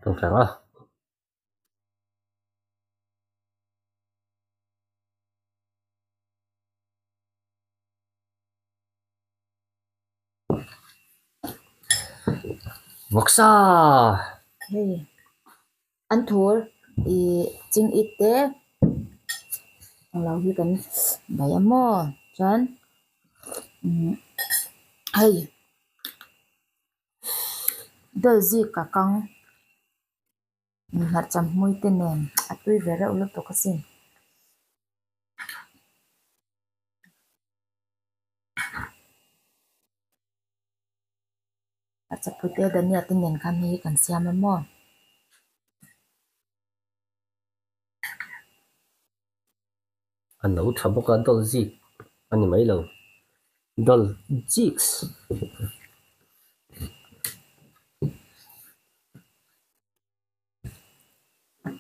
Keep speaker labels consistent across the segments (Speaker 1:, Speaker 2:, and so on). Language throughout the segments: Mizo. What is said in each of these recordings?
Speaker 1: Tawngtai ang a. Vawksa!
Speaker 2: Hei an thur ih ching it te englo hi kan daih a maw chuan umm hei dawl zik a kang hmarcha hmui te nen a tui ve reuh lutuk asin. Hmarcha pui te dania te nen khan hei hi kan siam a maw.
Speaker 1: A no tha bawk a dawl zik a ni mai lo dawl jiks.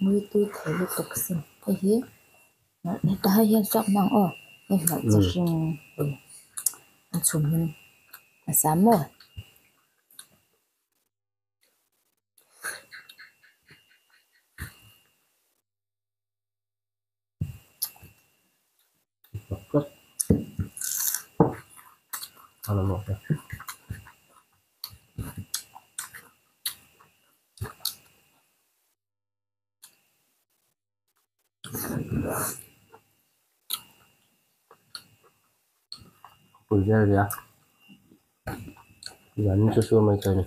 Speaker 2: Mui tui thei lutuk sin hei hi heta hei hian suak hmang aw hei hmarcha hring hei an chhum hin nasa maw.
Speaker 1: Pui vel nia zanin chu chu mai thei a ni.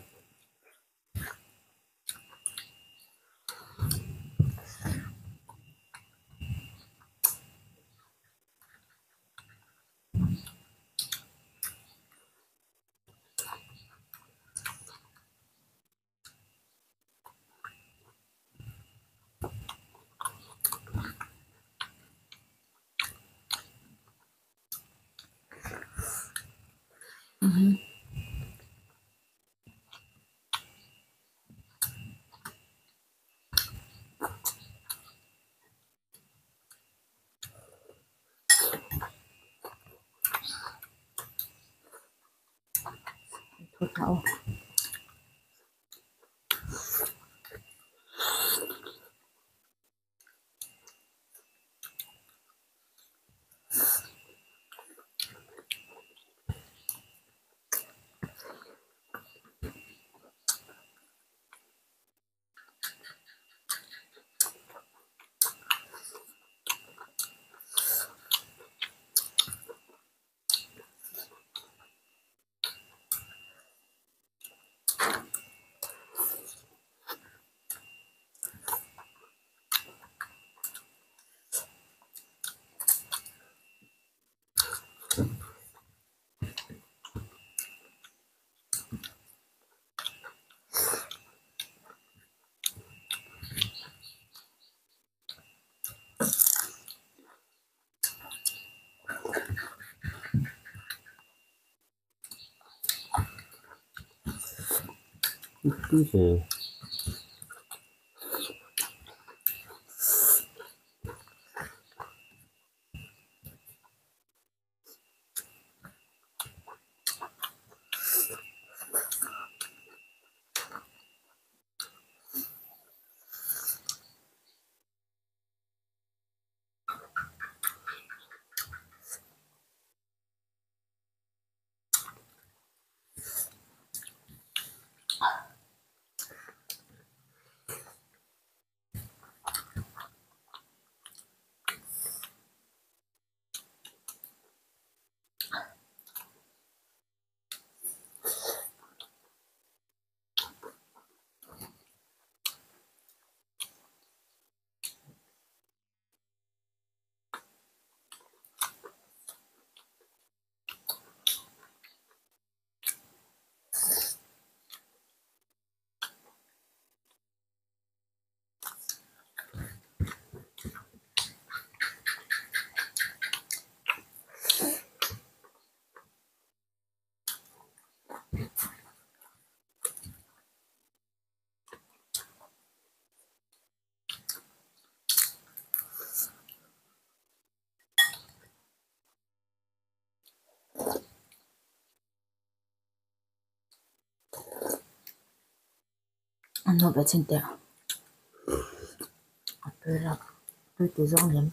Speaker 1: Tui hle.
Speaker 2: An nawh ve chin teh. Tui rap tui ti zawng lem.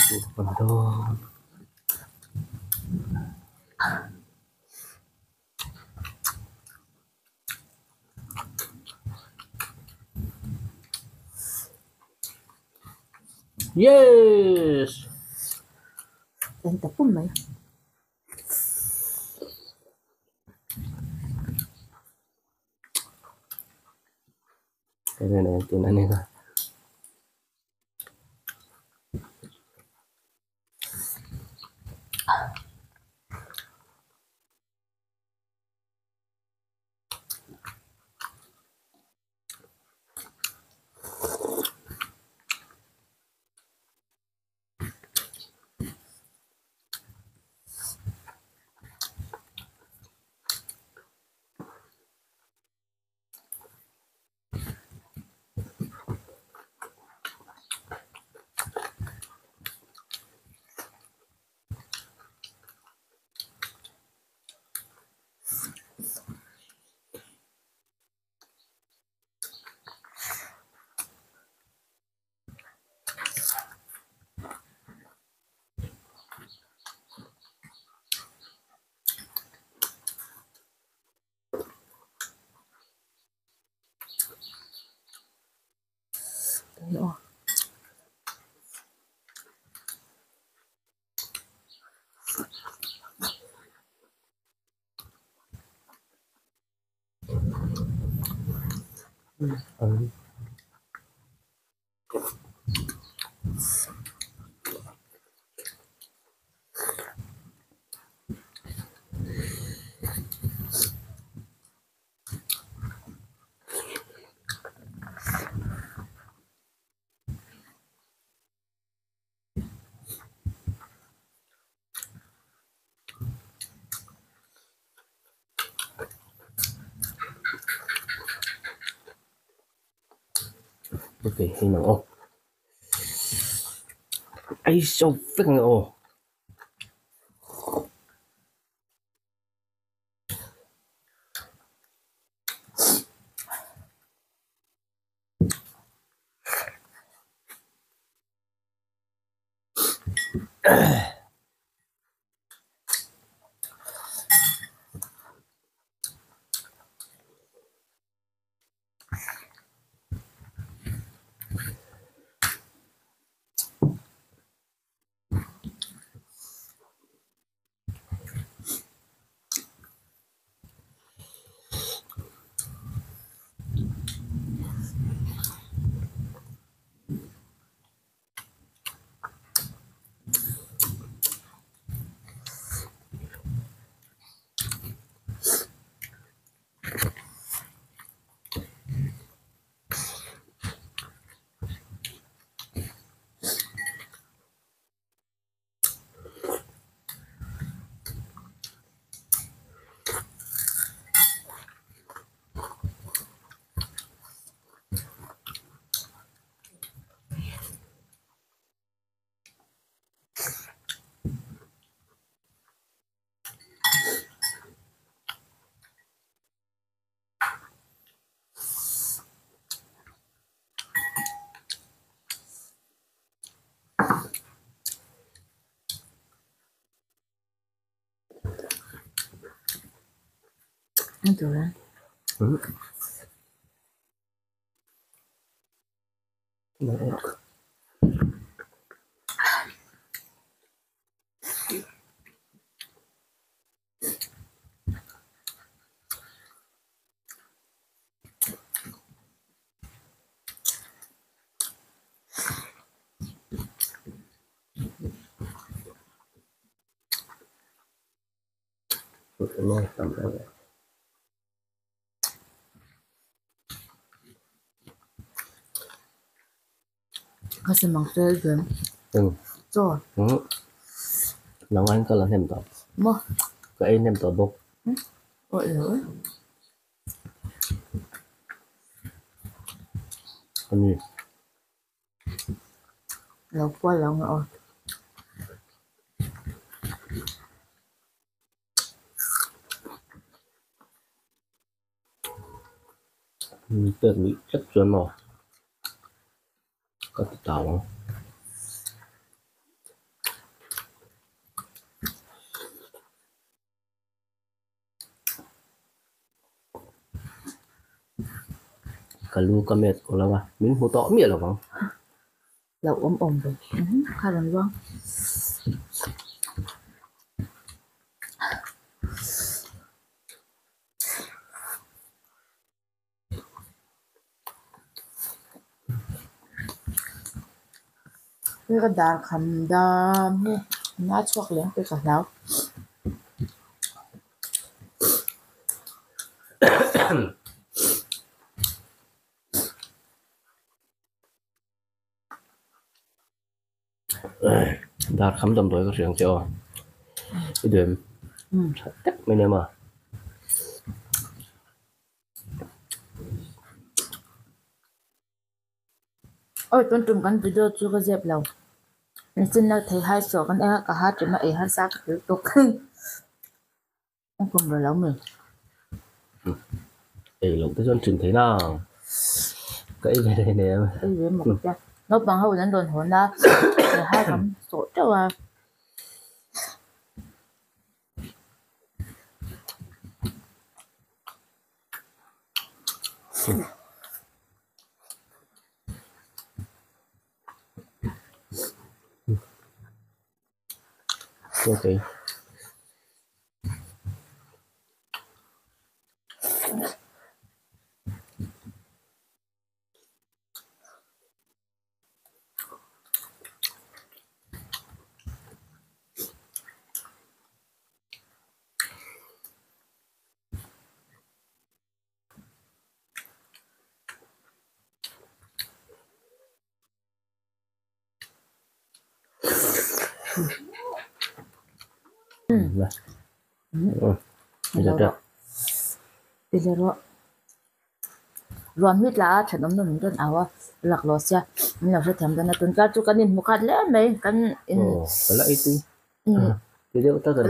Speaker 1: Soup an dawn. Yes!
Speaker 2: En ta pum mai.
Speaker 1: Ayan, ayan, tinan nila. Okay, hei nang aw. Ei so vek ang aw.
Speaker 2: Ang tura. Kasi mang fel gem. Chaw.
Speaker 1: Nang anh ka la hnem tawh.
Speaker 2: Maw.
Speaker 1: Ka ei hnem tawh bawk.
Speaker 2: Aw ilo e.
Speaker 1: Ani.
Speaker 2: Lo kual lo nge aw.
Speaker 1: Min pek luih tlat chuan maw ka ti tau ang. Ka lu ka met aw lo a, min hmu tawh miah lo vang.
Speaker 2: Lo awm awm ve kha rawn luang. Hei ka dar kham dam hi a chhuak leh ang tih ka hlau.
Speaker 1: Dar kham damdawi ka hria ang che aw. I duh em? Tha tak mai nia maw.
Speaker 2: Awi tun tum kan video chu ka zep lo. Nichin lo thei hai saw kan eng a ka ha ṭin a ei harsa ka tel tawk. An kum ve lo mi.
Speaker 1: Ei loh te chuan ṭin thei nang. Ka ei ve reng em.
Speaker 2: Ei ve maw ka tia. Naupang ho in an rawn hawn a, thei hai kan sawh teuh a.
Speaker 1: Okay.
Speaker 2: Ruam hi tla a thenawm nawm in rawn au a laklawh sia min lo hrethiam dawn a tunkar chu kan inhmu khat hle mai kan in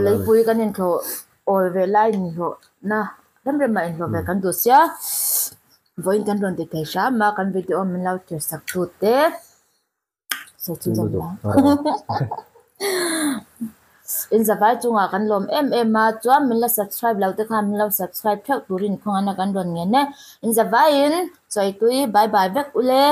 Speaker 2: leipui kan inhlawh awl ve lai inhlawh na rem rem ah inhlawh ve kan duh sia vawiin kan rawn ti thei hram a kan video min lo thlir sak tu te. In zavai chungah kan lawm em em a chuan min la subscribe lo te khan min lo subscribe theuh turin khawngaihna kan rawn ngen e. In zavaiin sawi tui bye bye vek ule.